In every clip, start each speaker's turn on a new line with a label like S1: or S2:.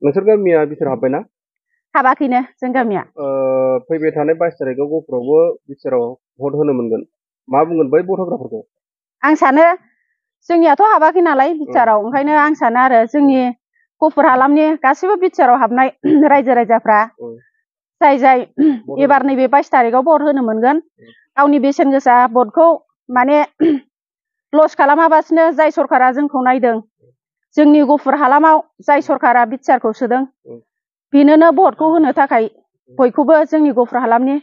S1: नोंसोर गामिया बिथोर हाबबायना?
S2: हाबाखैनो जों गामिया।
S1: फैबाय थानाय 22 तारिखआव गहपुरावबो बिथोराव भट होनो मोनगोन। मा बुंगोन बै भट होग्राफोरखौ?
S2: आं सानो जोंनियाथ' हाबाखै नालाय बिथोराव, ओंखायनो आं सानो आरो जोंनि गहपुर हालामनि गासैबो बिथोराव हाबनाय रायजो राजाफ्रा जाय जाय एबार नैबे 22 तारिखआव भट होनो मोनगोन, गावनि बेसेन गोसा भटखौ माने लस खालामाबासिनो जाय सरकारा जोंखौ नायदों, जोंनि गहपुर हालामाव जाय सरकारा बिटिआरखौ सोदों, बेनोनो भटखौ होनो थाखाय बयखौबो जोंनि गहपुर हालामनि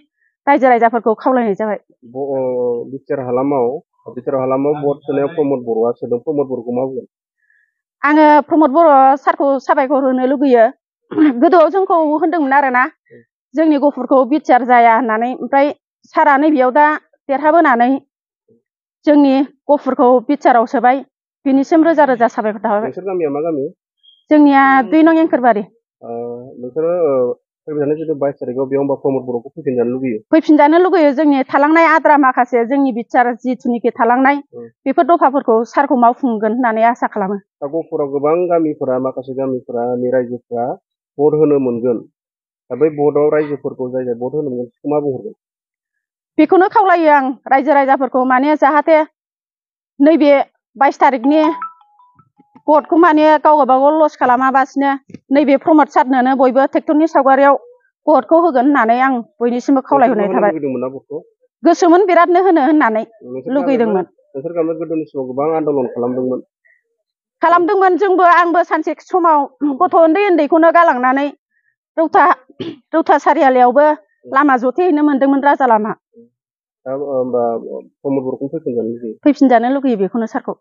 S2: रायजो राजाफोरखौ खावलायनाय जाबाय।
S1: बिटिआर हालामाव भट सोनायाव प्रमद बर'आ सोदों। प्रमद बर'खौ मा बुंगोन?
S2: आङो प्रमद बर' सारखौ साबायखर होनो लुगैयो। गोदोआव जोंखौ होनदोंमोन आरोना जोंनि गहपुरखौ बिटिआर जाया होननानै, ओमफ्राय सारा नैबेयाव दा देरहाबोनानै जोंनि गहपुरखौ बिटिआरआव सोबाय। बिनिसिम रोजा रोजा साबायखर थाबाय।
S1: नोंसोर गामिया मा गामि?
S2: जोंनिया 2 नं एंखोरबारि।
S1: नोंसोरो फैबाय थानाय जिथु 22 तारिखआव बेयाव होमबा प्रमद बर'खौ फैफिनजानो लुगैयो?
S2: फैफिनजानो लुगैयो। जोंनि थालांनाय आद्रा माखासे जोंनि बिटिआर जिथुनिखि थालांनाय बेफोर दफाफोरखौ सारखौ मावफुंगोन होननानै आसा खालामो।
S1: दा गहपुराव गोबां गामिफोरा, माखासे गामिफोरानि रायजोफ्रा भट होनो मोनगोन। दा बै भटआव रायजोफोरखौ जाय जाय भट होनो मोनगोन बेखौ मा बुंहरगोन?
S2: बेखौनो खावलायो आं रायजो राजाफोरखौ, माने जाहाथे नैबे 22 तारिखनि भटखौ माने गाव गावबागाव लस खालामाबासिनो नैबे प्रमद सारनोनो बयबो ट्रेक्टरनि सावगारियाव भटखौ होगोन होननानै आं बयनिसिमबो खावलायहरनाय थाबाय। गोसोमोन बिरादनो होनो होननानै लुगैदोंमोन।
S1: नोंसोर गामिया गोदोनि समाव गोबां आन्दलन
S2: खालामदोंमोन। जोंबो आंबो सानसे समाव गथ' उन्दै उन्दैखौनो गालांनानै रौता सारियालियावबो लामा जथेहैनो मोनदोंमोन, राजा लामा।
S1: दा होमबा प्रमद बर'खौनो फैफिनजानो लुगैयो?
S2: फैफिनजानो लुगैयो बेखौनो सारखौ।